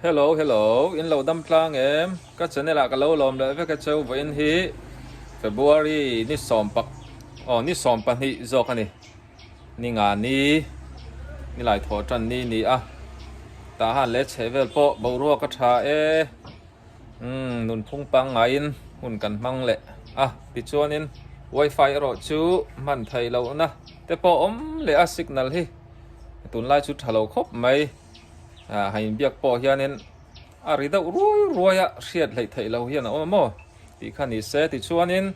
Hello hello in lo dam tlang em ka channel ah ka lo lawm leh vek a cheu vawiin hi February ni sawm pak aw ni sawm pahnih zawk a ni ni nga ni ni lai thawh tan ni ni a tah han leh chheh vel pawh boruak a tha e umm nunphung pangngaiin hun kan hmang leh a tichuanin wifi erawh chu hman theih lohna te pawh awm leh a signal hi tunlai chu tha lo khawp mai. Ah ha inbiak pawh hianin a ri deuh ruai ruai a hriat hleih theih loh hian a awm a maw tih kha ni se tichuanin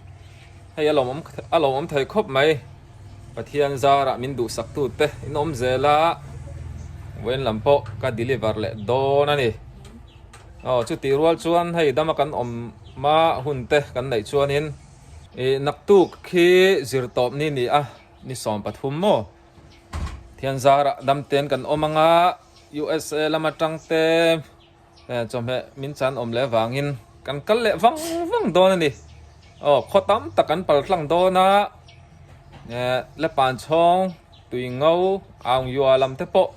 hei a lawmawm a lawmawm thei khawp mai Pathian zarah min duhsak tute in awm zel a vawiin lam pawh ka deliver leh dawn a ni aw chutih rual chuan hei dama kan awm hma hun te kan neih chuanin ih naktuk khi zir tawp ni ni a ni 13 maw. Thianzarah damten kan awm anga USA lam atang te chawhmeh min chan awm leh vangin kan kal leh vang vang dawn a ni. Aw khaw tam tak kan pal tlang dawn a, Lepan chhawng, Tuingo, Aungyua lam te pawh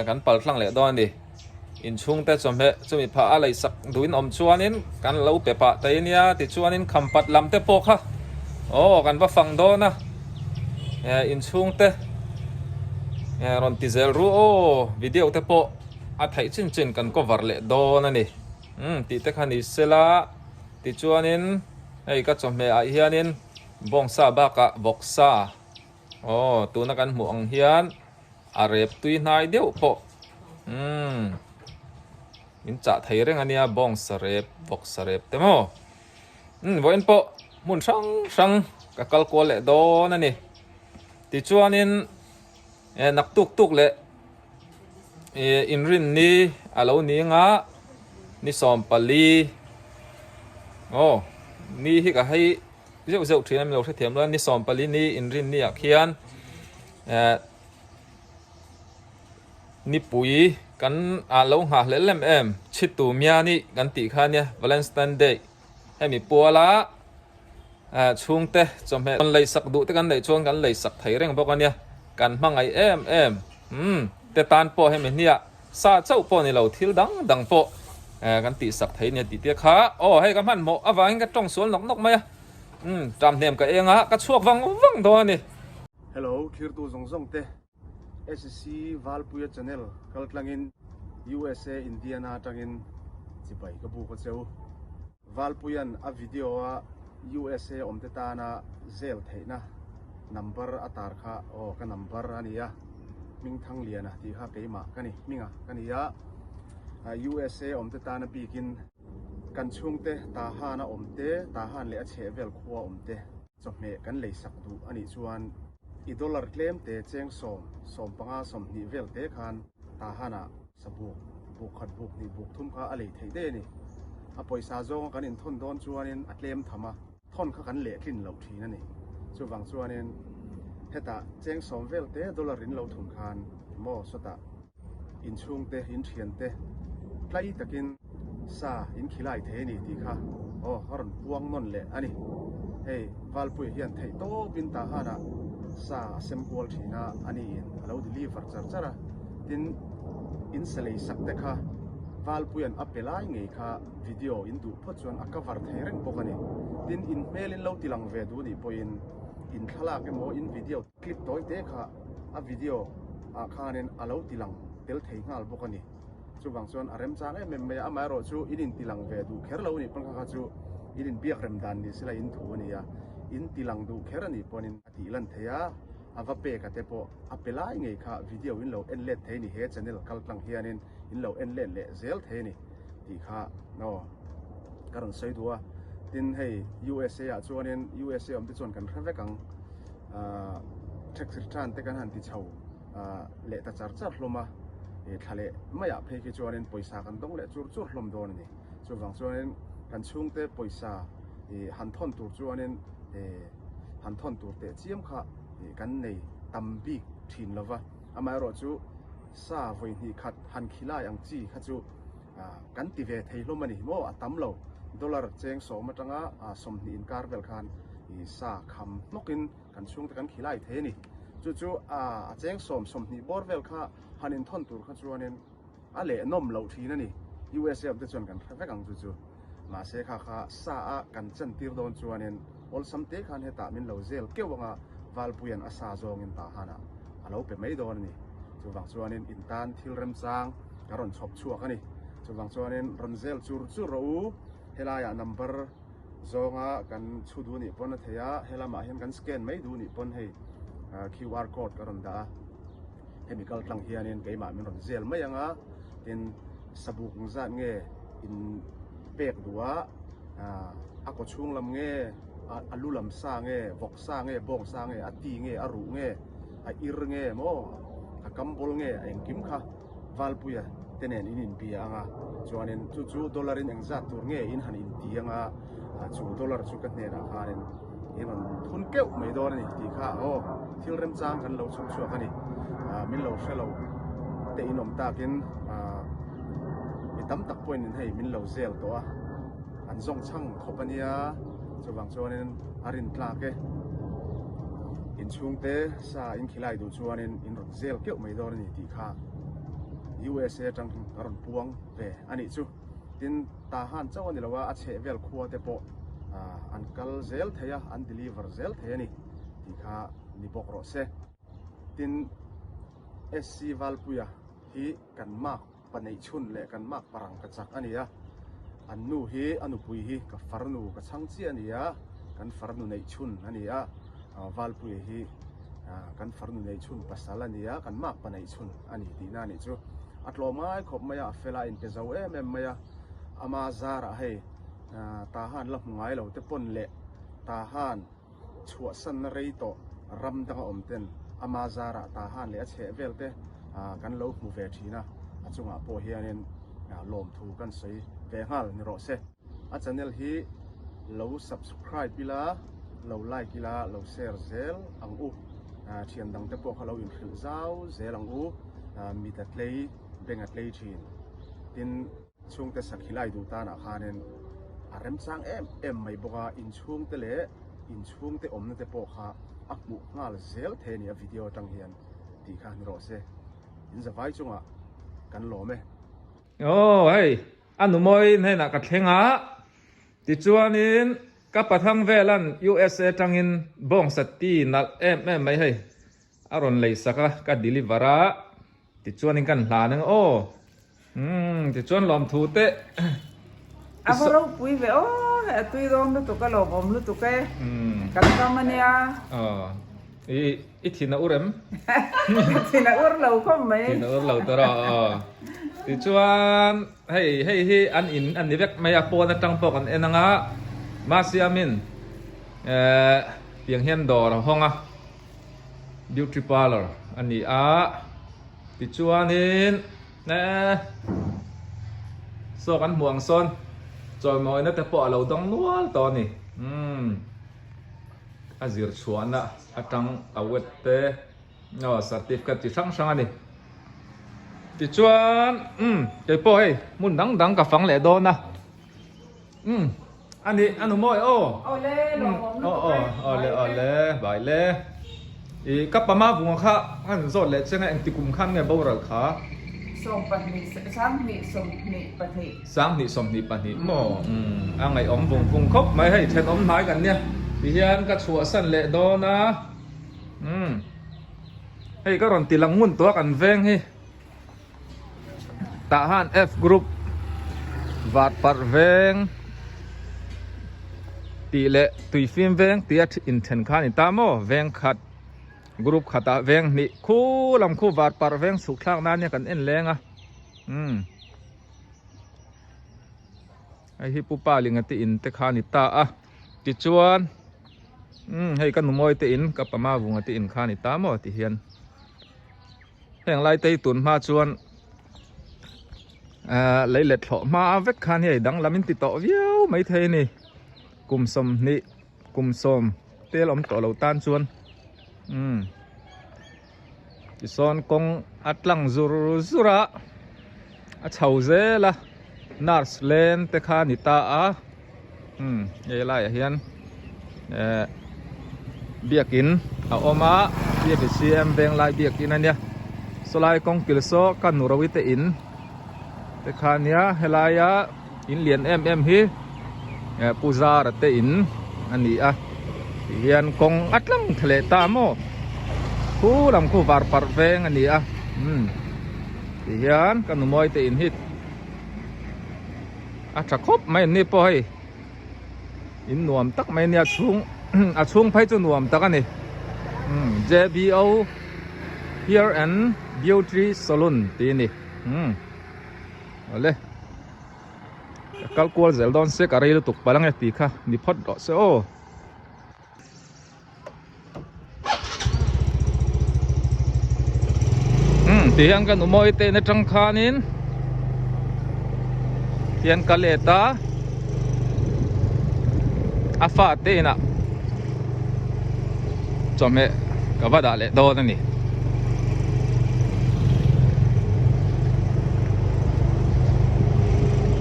kan pal tlang leh dawn a ni. Inchhungte chawhmeh chumi phah a leisak duhin awm chuanin kan lo pe pah ta i nia tichuanin khampat lam te pawh kha aw kan va fang dawn a inchhungte rawn ti zel ru aw video te pawh a theih chin chin kan cover leh dawn a ni umm tih te kha ni sela tichuanin hei ka chawhmeh ah hianin bawngsa bakah vawksa aw tuna kan hmuh ang hian. A rep tui hnai deuh pawh umm min chah thei reng ania bawng sarep vawk sarep te maw umm vawiin pawh hmun hrang hrang ka kal kual leh dawn a ni tichuanin eh nak tuk tuk leh ih inrinni a lo ni anga ni 14 aw ni hi ka hei zeuh zeuh thin a mi lo hrethiam lo a ni 14 ni inrinni ah khian. Eh nipui kan ah lo nghah hlel em em chhitu miani kan tih kha nia Valentine Day hemi puala eh chhungte chawhmeh kan lei sak duh te kan neih chuan kan lei sak thei reng bawk a nia kan hmangaih em em umm te tan pawh hemi hniah sa chauh pawh ni lo thil dang dang pawh eh kan tih sak thei nia tih te kha aw hei ka hmanhmawh avangin ka tawng sual nawk nawk mai a umm ṭam hnem ka eng a ka chhuak vang vang dawn a ni. Hello thirtu zawng zawng te SC Valpuia channel kal tlangin USA Indiana atangin chibai ka buk a cheu. Valpuian a video a USA awm te tana zel theihna number a tar kha aw ka number a nia Hmingthangliana tih kha keimah ka ni hminga ka ni a USA awm te tana bikin kan chhungte Tahan a awm te Tahan leh a chhehvel khua awm te Chawhmeh kan leisak duh a nih chuan i dollar tlem te cheng sawm, 15, 20 vel te khan Tahan-ah sabuk, buk khat buk hnih buk thum kha a lei theih daih a ni. A pawisa zawnga kan inthawn dawn chuanin a tlem tham a, thawn kha kan lehtlin loh thin a ni. Chuvang chuanin hetah cheng sawm vel te dollar in lo thun khan maw sawtah inchhungte, inthiante tlai takin sa in khilai thei a ni tih kha aw a rawn puang nawn leh a ni. Hei Valpuia hian theih tawpin Tahan-ah sa a sem kual thin a, a niin a lo deliver char char a. Tin, in sa lei sak te kha Valpuia'n a pe lai ngei kha video in duh phawt chuan a cover thei reng bawk a ni. Tin, in hmel in lo tilang ve duh nih pawhin in thlalak emaw in video Clip tawi te kha a video ah khanin a lo tilang tel thei nghal bawk a ni. Chuvang chuan a remchang em em mai a, amaherawh chu in intilang ve duh kher lo a nih pawn kha kha chu in inbiak rem dan ni sela in thu a ni a, in tilang duh kher a nih pawnin a tih lan thei a, a va pek a te pawh a pe lai ngei kha video in lo en let thei a ni, he channel kal tlang hianin in lo en let leh zel thei a ni tih kha aw ka rawn sawi duh a. Tin hei USA ah chuanin USA awm te chuan kan hre vek ang. Tax return te kan han ti chho leh ta char char hlawm a, thla leh maiah phei khi chuanin pawisa kan dawng leh chur chur hlawm dawn a ni. Chuvang chuanin kan chhungte pawisa han thawn tur chuanin han thawn tur teh chiam kha kan nei tam bik thin lo va, amaherawhchu sa vawi hnih khat han khilai ang chi kha chu kan ti ve thei hlawm a ni maw a tam lo dollar cheng sawm atanga 20 inkar vel khan i sa kham hnawkin kan chhungte kan khilai thei a ni chu chu a cheng sawm 20 bawr vel kha han inthawn tur kha chuanin a leh nawm loh thin a ni. USA awm te chuan kan hre vek ang chu chu. Mahse kha kha sa a kan chantir dawn chuanin awlsam te khan hetah min lo zel keuh anga Valpuia'n a sa zawngin Tahanah a lo pe mai dawn a ni. Chuvang chuanin in tan thil remchang ka rawn chhawp chhuak a ni. Chuvang chuanin rawn zel chur chur rawh u, helaiah number zawnga kan chhu duh nih pawn a thei a, helamah hian kan scan mai duh nih pawn hei QR code ka rawn dah a, hemi kal tlang hianin keimah min rawn zel mai ang a, tin sabuk zat nge in pek duh a, a kaw chhung lam nge, a lu lam sa nge, vawk sa nge, bawng sa nge, a ti nge, a ruh nge, a ir nge maw, a kam bawl nge, a engkim kha Valpuia te nen in inbia ang a, chuanin chu chu dollar in engzat tur nge in han inti ang a, chu dollar chu ka hnenah khanin in rawn thun keuh mai dawn a ni tih kha aw thil remchang kan lo chhawp chhuak a ni. Min lo hre lo te in awm takin mi tam tak pawhin in hei min lo zel tawh a, an zawng chhang khawp a nia, chuvang chuanin a rin tlak e. Inchhungte sa in khilai duh chuanin in rawn zel keuh mai dawn a ni tih kha USA atang a rawn puang ve a nih chu. Tin, Tahan chauh a ni lo a, a chheh vel khua te pawh an kal zel thei a, an deliver zel thei a ni tih kha ni bawk rawh se. Tin, SC Valpuia hi kan mark pa neih chhun leh kan mark parang ka chak a ni a, an nu hi a nupui hi ka farnu ka chhang chiah a ni a, kan farnu neih chhun a ni a, Valpuia hi kan farnu neih chhun pasal a ni a, kan mark pa neih chhun a ni tihna a nih chu. A tlawm ngai khawp mai a, a fel a, a inpe zo em em mai a, ama zarah hei Tahan la hmu ngai lo te pawn leh Tahan chhuahsanna rei tawh ram danga awm ten ama zarah Tahan leh a chheh vel te kan lo hmu ve thin a, a chungah pawh hianin lawmthu kan sawi ve nghal ni rawh se. A channel hi lo subscribe ila, lo like ila, lo share zel ang u. Thian dang te pawh kha lo inhrilh zau zel ang u. Mit a tlei, beng a tlei thin. Tin. Chhungte sakhi lai duh tanah khanin a remchang em em mai bawk a, inchhungte leh inchhungte awmna te pawh kha a hmuh nghal zel thei a ni a video atang hian tih kha ni rawh se. In zavai chungah kan lawm e. Aw hei a nu mawi hnenah ka thleng a, tichuanin ka pathang velan USA tangin bawngsa ti nalh em em mai hei a rawn lei sak a, ka deliver a, tichuanin kan hlan ang aw. Umm tichuan lawmthu te. A va ropui ve aw hei a tui dawn lutuk a lawmawm lutuk e kan ram a nia. Aw i i thin a ur em? Thin a ur lo khawp mai. Thin a ur lo tawh rawh aw. Tichuan hei hei hi an in a ni vek mai a pawn atang pawh kan en anga Masiamin eh tiang hian dawr a hawng a beauty parlour a ni a tichuanin. Eeh saw kan hmuh ang sawn chawimawina te pawh a lo dawng nual tawh a ni umm a zir chhuahna atang a wet te aw certificate chi hrang hrang a ni tichuan umm keipawh hei hmun dang dang ka fang leh dawn a umm a ni a nu mawi aw aw aw awle awle bai le i ka pama vunga kha an zawt leh chiang a engti kum khan nge boral kha 22 22 maw a ngaihawm vung vung khawp mai hei thenawm hnai kan nia tihian ka chhuahsan leh dawn a umm hei ka rawn ti lang ngun tawh a kan veng hi. Tah han F group vat parh veng tih leh tuifim veng tih a inthen kha a ni ta maw veng khat group khatah veng hnih khu lam khu vat parh veng chhuk thlak nan hian kan en leng a umm hei hi pu pa linga te in te kha a ni ta a tichuan umm hei ka nu mawi te in ka pama vunga te in kha a ni ta maw ti hian. Heng lai te hi tun hma chuan ahh lei let thlawh hma vek khan hei danglam in ti tawh viau mai thei a ni kum 20 kum 10 tel awm tawh lo tan chuan umm tisawn kawng a tlang zur zur a a chho zel a nurse len te kha a ni ta a umm hei laiah hian eh biakin a awm a BBCM Venglai biakin a nia sawlai kawng kil saw ka nu ro te in. Te kha nia helaia in lian em em hi Pu Zara te in a ni a ti hian kawng a tlang thla leh ta maw khu lam khu var parh veng a ni a umm ti hian ka nu mawi te in hi a tha khawp mai an ni pawh hei in nuam tak mai ania chhung a chhung phei chu nuam tak a ni umm J B O hair and beauty salon tih a ni. Umm awle ka kal kual zel dawn se ka rei lutuk palh ange tih kha ni phawt rawh se aw. Umm ti hian ka nu mawi te in atang khanin hian ka let a a fa te inah chawhmeh ka va dah leh dawn a ni.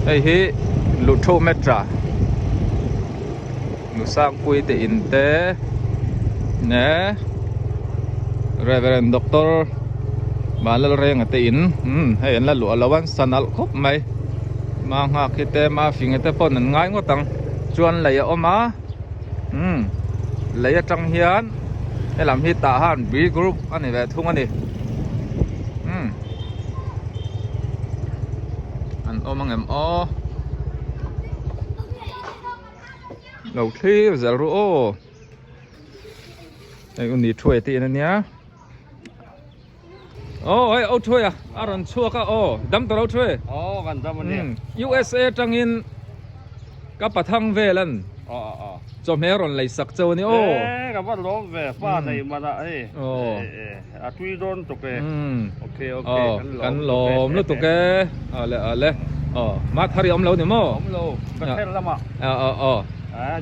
Hei hi Luthu Metra Nusangpui te in te ne Reverend Doctor Vanlalrenga te in umm hei an la luah lo a an sa nalh khawp mai ma nghak hi te ma fing te pawn an ngai ngawt ang chuan lei a awm a umm lei atang hian helam hi tah han B group a ni ve thung a ni umm an awm ang em aw lo thlir zel ru aw hei u ni thuai te in ania. Aw hei Othuai a a rawn chhuak a aw dam tawh lo Othuai. Aw kan dam ania. USA atangin ka pathang vel an chawhmeh a rawn lei sak cheu ani aw. E ka va lawm ve fa nei man ah hei a tui dawn tuk e. Ok ok kan lawm lutuk e. Awle awle aw ma thar i awm lo ni maw? Awm lo Bethel lamah. Aw aw aw.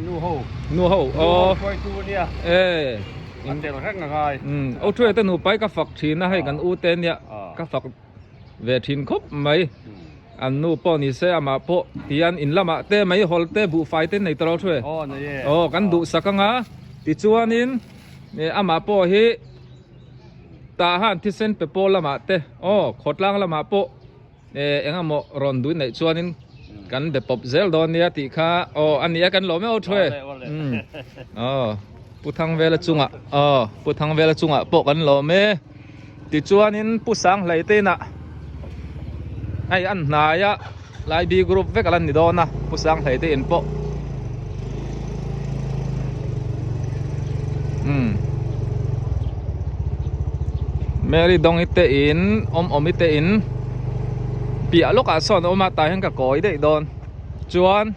Nu ho. Nu ho aw. Nu ho hruaitu ania. E. A tel reng a ngai. Umm Othuia te nupa hi ka fak thin a hei kan u te nia ka fak ve thin khawp mai. An nu pawh ni se amah pawh tihian in lamah te mai hawl te buhfai te nei tawh lo Othuia. Aw kan duhsak anga tichuanin amah pawh hi tah han thisen pe pawl lamah te aw khawtlang lamah pawh Eh eng emaw rawn duin neih chuanin kan be pawp zel dawn nia tih kha aw a nia kan lawm e aw thu e umm aw Pu Thangvela chungah aw Pu Thangvela chungah pawh kan lawm e tichuanin Pu Sanghlei te inah hei an hnaia Lai B group vek a la ni dawn a Pu Sanghlei te in pawh umm Mary Dawngi te in awm awmi te in piah lawkah sawn a awm a tah hian ka kawi daih dawn chuan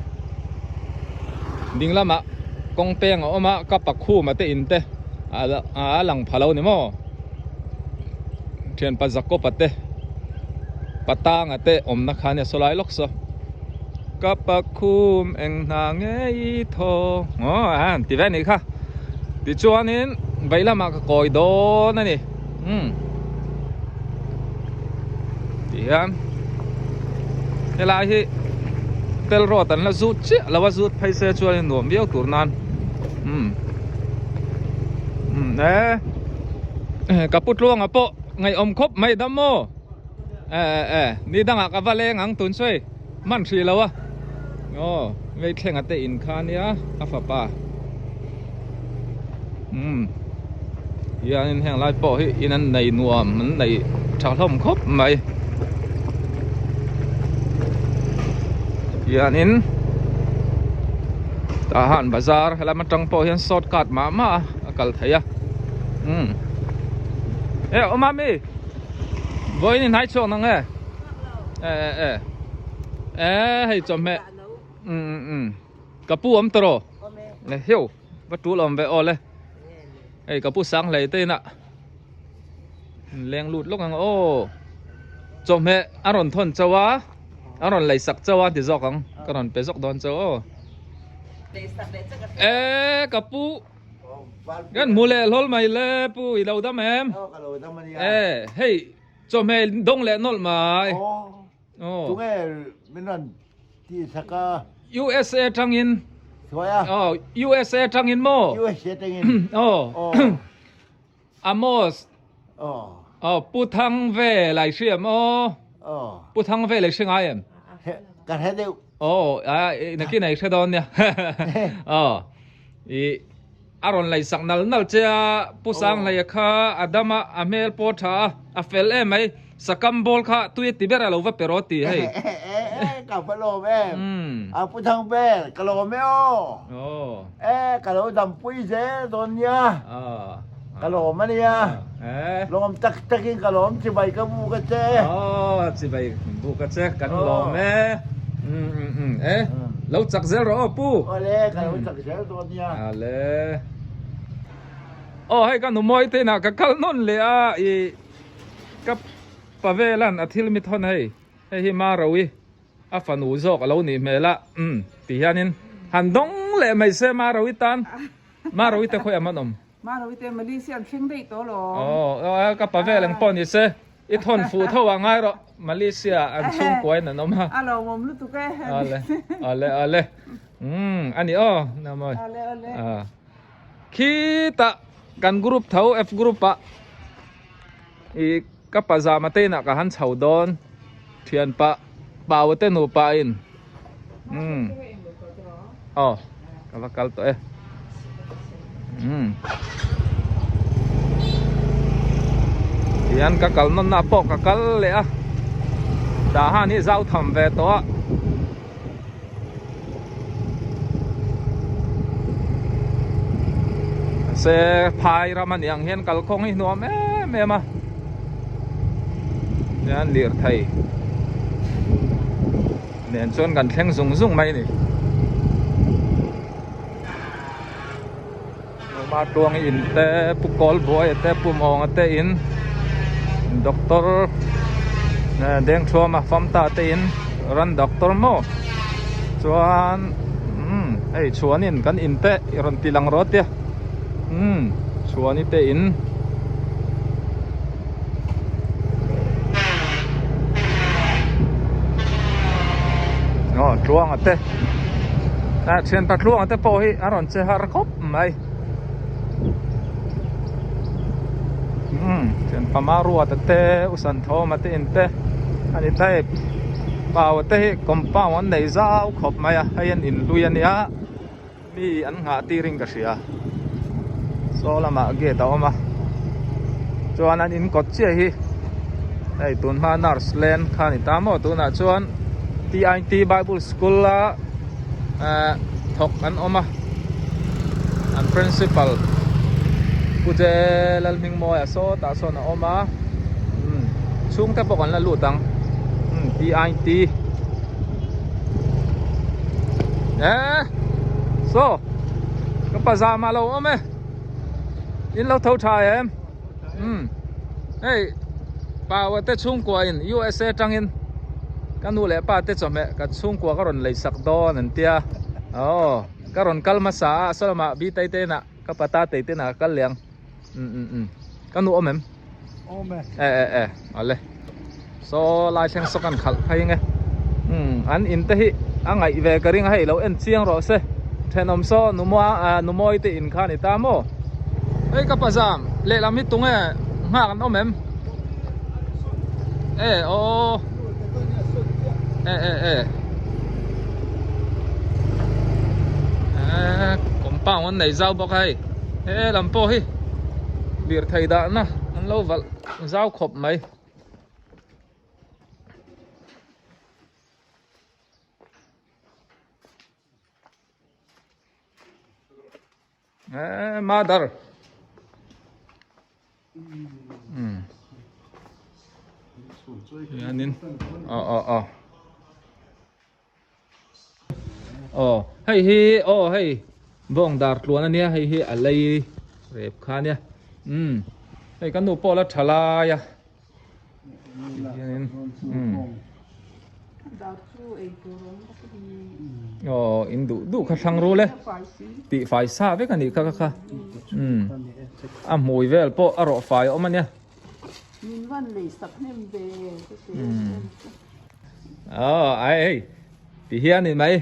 ding lamah kawng peng a awm a ka pakhuma te in te a lang pha lo ni maw thianpa Jacob-a te Patanga te awmna kha ania saw lai lawk saw. Ka pakhum eng hna nge i thaw aw a ti ve anih kha tichuanin vei lamah ka kawi dawn a ni umm ti hian helai hi tel rawt an la zut chiah lo a zut phei se chuan nuam viau tur nan umm umm e ka pu tluanga pawh ngaihawm khawp mai dam maw. E e e ni dangah ka va leng ang tun sawi hman hrih lo a aw vei thlenga te in kha nia a fapa umm hianin heng lai pawh hi in an nei nuam an nei tha hlawm khawp mai hianin tah han bazar helam atang pawh hian short cut mah mah a kal theih a umm e awm a mi. Vawiin i hnai chhuak nang e? E e e. E hei chawhmeh. Um um um. Ka pu awm tawh rawh. Le hiu va tul awm ve aw le. Hei ka pu sang hlei te inah leng lut lawk ang aw. Chawhmeh a rawn thawn chauh a, a rawn lei sak chauh a ti zawk ang. Ka rawn pe zawk dawn chauh aw. E ka pu. Kan hmu leh hlawl mai le pu i lo dam em? Aw ka lo dam ania. E hei chawhmeh dawng leh nawlh mai. Aw. Tunge min rawn tih sak a? USA tangin. Thuai a? Aw USA tangin maw? USA tangin. Aw. Aw. Amos. Aw. Aw Pu Thang ve lai hriam aw. Pu Thangvel i hre ngai em? Ka hre deuh. Aw, nakin a i hre dawn nia. Aw, i a rawn lei sak nal nal che a, Pu Sanghlei kha a dam a, a hmel pawh tha a, a fel em mai. Sakam ball kha tui a ti ber a lo va pe rawh ti hei. E, ka va lawm em. A Pu Thangvel, ka lawm e aw. E, ka lo dampui zel dawn nia. Ka lawm a nia. Lawm tak takin ka lawm chibai ka buk a che. Aw chibai buk a che kan lawm e. E lo chak zel rawh aw pu. Awle ka lo chak zel dawn nia. Ale. Aw hei ka nu mawi te inah ka kal nawn leh a i ka pavelan a thil mi thawn hei hei hi Marawi A fanu zawk a lo nih hmel a, umm ti hianin han dawng leh mai se Marawi tan, Marawi te khawiah man awm? Marawi te Malaysia an thleng daih tawh lawm. Aw, ka pa vel ang pawh ni se, i thawn fuh tho ah ngai rawh, Malaysia an chhungkuain an awm a. A lawmawm lutuk e. Ale, ale, ale, umm a ni aw, Namawi. Ale, ale. Khitah kan group tho F group ah i Ka pazama te inah ka han chho dawn thianpa Pau te nupa in umm aw ka va kal tawh e umm tihian ka kal nawn na pawh ka kal leh a tah han hi zau tham ve tawh a. Se phai ram a nih ang hian kalkawng hi hnuam em em a hian lirthei nen chuan kan thleng zung zung mai a ni Ruma tuang in te pu kawl buai te pu mawng te in doctor Dengthuama famta te in ran doctor maw chuan umm hei chhuanin kan in te i rawn ti lang rawt tia umm chhuani te in. Aw tluanga te ah thianpa tluanga te pawh hi a rawn che har khawp mai umm thianpa Maruata te U Santhawma te in te a ni ta hei pau te hi compound an nei zau khawp mai a hei an inhlui a nia. Mi an nghah tirin ka hria saw lamah gate a awm a chuan an in kawt chiah hi hei tun hma nurse lane kha a ni ta maw tunah chuan TIT bible school a eh thawk an awm a an principal Pu J Lalhmingmawia sawtah sawn a awm a umm chhungte pawh kan la lut ang umm TIT. Eh so ka pazama lo awm e in lo tho tha em um hei paua te chhungkua in USA tangin ka nu leh pa te chawhmeh ka chhungkua ka rawn lei sak dawn an tia aw ka rawn kal hmasa a sawlamah bi tai te inah ka pata tei te inah ka kal leh ang um um um ka nu awm em Awm e. E e e ale. Saw lai thleng saw kan khalh phei nge. Umm an in te hi a ngaih ve ka ring a hei lo en chiang rawh se. Thenawm saw numua ah numawi te in kha a ni ta maw. Hei ka pazam lehlam hi tunge nghak an awm em? E aw e e e. E compound an nei zau bawk a hei. He lam pawh hi lirthei dahna an lo valh zau khawp mai. Eh, mother. Hmm. Hianin. Aw aw aw. Aw hei hi aw hei bawng dar tluan ania hei hi a lei rep kha ania umm hei kan nu pawh la tha lai a tihianin umm aw in duh duh kha thlang rul e tih fai sa vek anih kha kha kha umm a hmui vel pawh a rawh fai a awm ania. Min van lei sak hnem ve Aw ai hei ti hian ni mai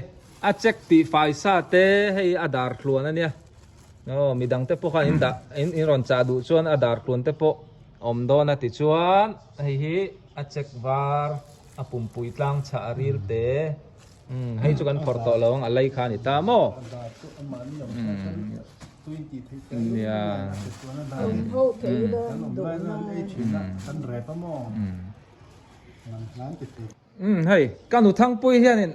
a check tih fai sa te hei a dar tluan ania aw midang te pawh khan in dah in in rawn chah duh chuan a dar tluan te pawh awm dawn a tichuan hei hi a check var. A pumpui tlang chhah a ril te. Umm hei chu kan phawrh tawh lo ang a lei kha a ni ta maw? Nia. Umm hei ka nu Thangpui hianin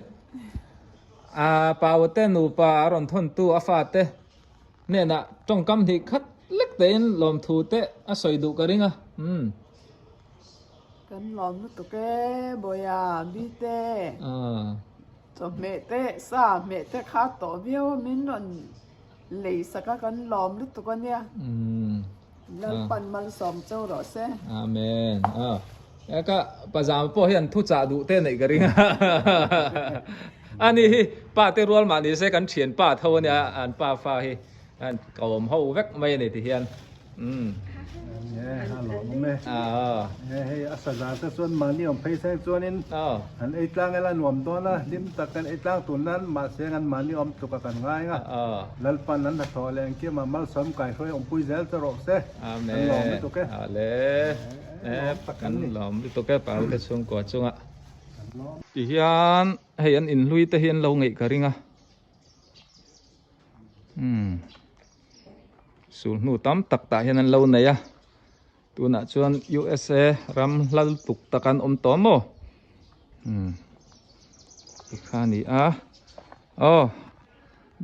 a paute nupa a rawn thawntu a fate hnenah tawngkam hnih khat lek tein lawmthu te a sawi duh ka ring a. Umm. Kan lawm lutuk e Bawiha Bite chawhmeh te sa hmeh te kha tawh viau a min rawn lei sak a kan lawm lutuk a nia Lalpan malsawm chau rawh se. Amen. Ka pazam pawh hian thu chah duh te neih ka ring a. Ani hi pa te rual mah ni se kan thian pa tho a nia an pa fa hi an kawm ho vek mai a ni ti hian. Umm. Nge a lawm awm e. Nge hei a saza te chuan mahni awm phei seng chuanin an ei tlang ila nuam dawn a, hlim tak kan ei tlang tur nan mahse an mahni awm tluk a kan ngai a. Lalpan an hnathawh leh engkim ah malsawm kaihruai awmpui zel che rawh se. Kan lawm lutuk e. Ale. Kan lawm lutuk e Paute chhungkua chunga. Tihian hei an inhlui te hi an lo ngeih ka ring a. Umm sul hnu tam tak tah hian an lo nei a tunah chuan USA ram hla lutuk tak an awm tawh maw umm tikha a ni a aw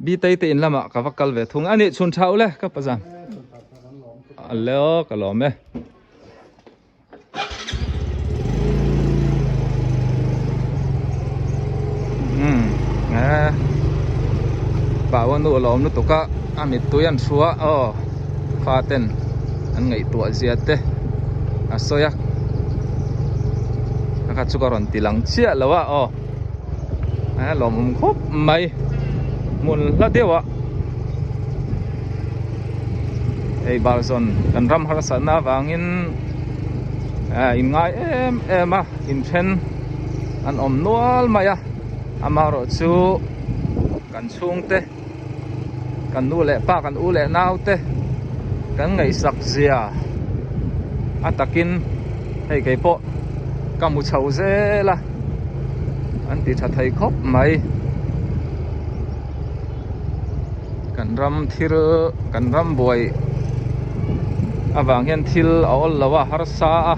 Bitei te in lamah ka va kal ve thung a ni chhun tha ule ka pazam ale aw ka lawm e. Pau a nu lawm lutuk a a mittui an hru a aw fa ten an ngaihtuah zia te a sawi a a kha chu ka rawn ti lang chiah lo a aw a lawmawm khawp mai hmun hla deuh a hei balzawn kan ram harsatna avangin in ngai em em a inthen an awm nual mai a amaherawh chu kan chhungte kan nu leh pa kan u leh nau te kan ngaihsak zia a takin hei kei pawh ka hmu chho zel a an ti tha thei khawp mai. Kan ram thil kan ram buai avang hian thil a awl lo a harsa a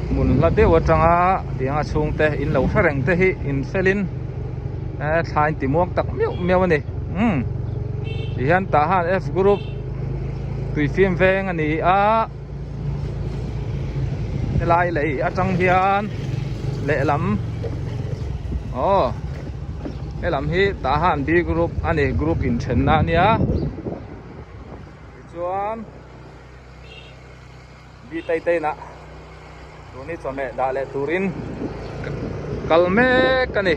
hmun hla deuh atanga tianga chhungte in lo hre reng te hi in felin thlai in ti muang tak meuh meuh a ni umm ti hian tah han F group tuifim veng a ni a helai lei atang hian lehlam aw helam hi tah han B group a ni group inthenna a nia tichuan B tei tei nah tun hi chawhmeh dah leh turin kal mek a ni.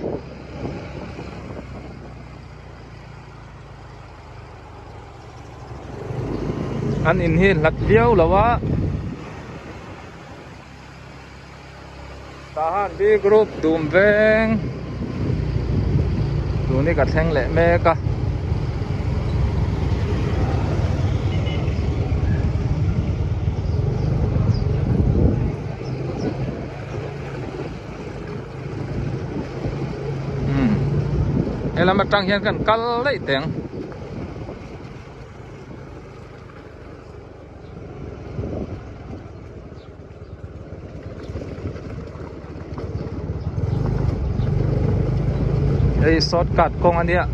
An in hi hlat viau lo a tah han B group dum veng tun hi ka thleng leh mek a. Helam atang hian kan kal daih teh ang. Hei shortcut kawng a nia.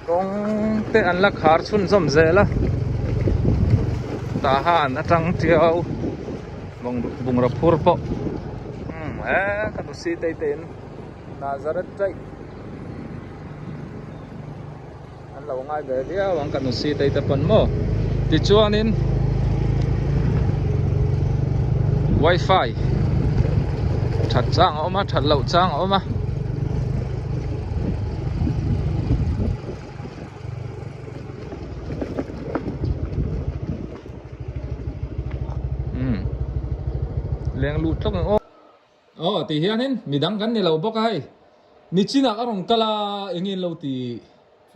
Kawng te an la khar chhunzawm zel a tah han atang tiau bungraw phur pawh umm he ka nu si tei te in Nazareth daih an lo ngai ve viau ang ka nu si tei te pawn maw tichuanin wifi that chang a awm a that loh chang a awm a. Umm leng lut tlawk ang aw. Aw tih hianin midang kan ni lo bawk a hei nichinah ka rawn kal a eng in lo ti.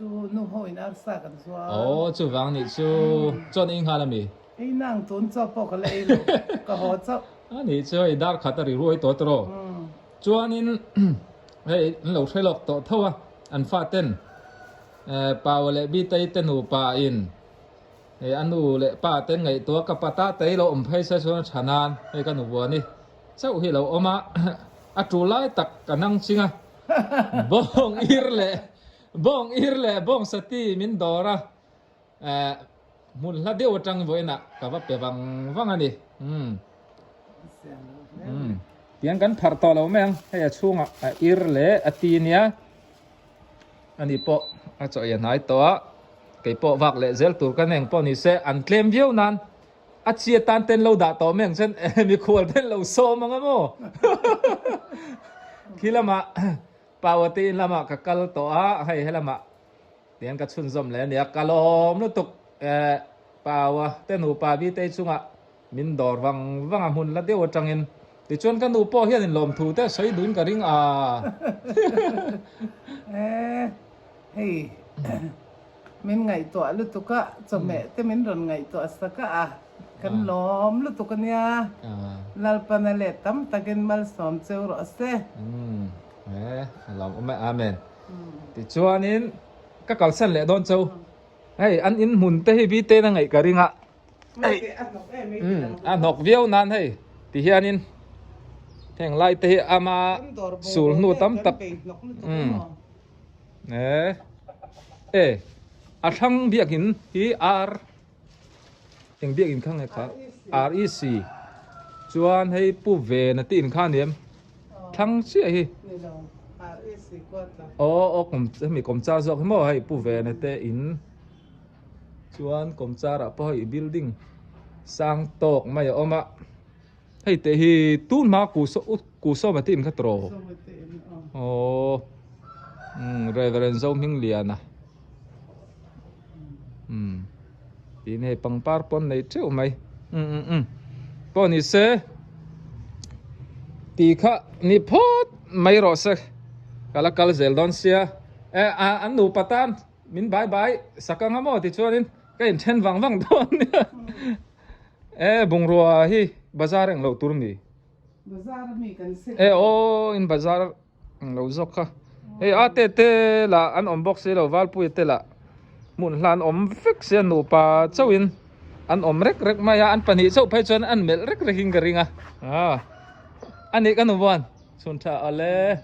Chu nu ho in arsa kan zuar. Aw chuvang nih chu chuan ei nghal ami? Ei nang tun chaw pawh ka la ei lo, ka haw chauh. A nih chu hei dar khat a ri ruai tawh tawh. Chuanin hei an lo hre lawk tawh tho a, an faten Paua leh Bitei te nupa in hei a nu leh pa ten ngaihtuah ka pata tei lo awm phei se chuan a tha nan hei ka nubuani chauh hi lo awm a, a tul lai tak ka nang ching a, bawng ir leh Bawng ir leh bawng sati min dawr a, eh, hmun hla deuh atang vawiinah ka va pe vang vang a ni. Umm. Umm. Tiang kan pharh tawh lo mai ang, hei a chhungah a ir leh a ti nia. Ani pawh a chaw ei a hnai tawh a, kei pawh vak leh zel tur ka neng pawh ni se, an tlem viau nan a chi atan ten lo dah tawh mai ang chuan mikhual ten lo sawm ang a maw. Khi lamah Power te in lamah ka kal tawh a, hei helamah tiang ka chhunzawm leh a nia, ka lawm lutuk eh Power te nupa Bitei chungah min dawr vang vang a hmun la deuh atangin tichuan ka nu pawh hian in lawmthu te a sawi duhin ka ring a. Eh hei min ngaihtuah lutuk a, chawhmeh te min rawn ngaihtuah sak a, kan lawm lutuk a nia. Lalpana leh tam takin malsawm cheu rawh se. E a lawm awm e amen tichuanin ka kalsan leh dawn chau hei an in hmun te hi bite na ngaih ka ring a hei a hnawk viau nan hei ti hianin heng lai te hi ama sul hnu tam tak e e a thlang biakin hi ar Eng biak in kha nge kha? REC chuan hei Pu Vena te in kha a ni em? Thlang chiah hi. Aw aw kawm hemi kawmchar zawk hi maw hei Pu Vena te in chuan kawmchar ah pawh hei building sang tawk mai a awm a. Hei te hi tun hma ku ku sawma te in kha tawh aw Reverend Zohmingliana. Umm tin hei pangpar pawn nei teuh mai umm umm umm pawh ni se tih kha ni phawt mai rawh se ka la kal zel dawn sia eh a an nupa tan min bai bai sak anga maw tichuanin ka inthen vang vang dawn nia eh bungrua hi bazar englo tur mi bazar mi kan se eh aw in bazar Ang lo zawk kha. Hei a te te lah an awm bawk si lo Valpuia te lah hmun hla an awm vek sia nupa chauhin an awm rek rek mai a an pahnih chauh phei chuan an melh rek rek in ka ring a. A nih ka nu buan chhun tha awle.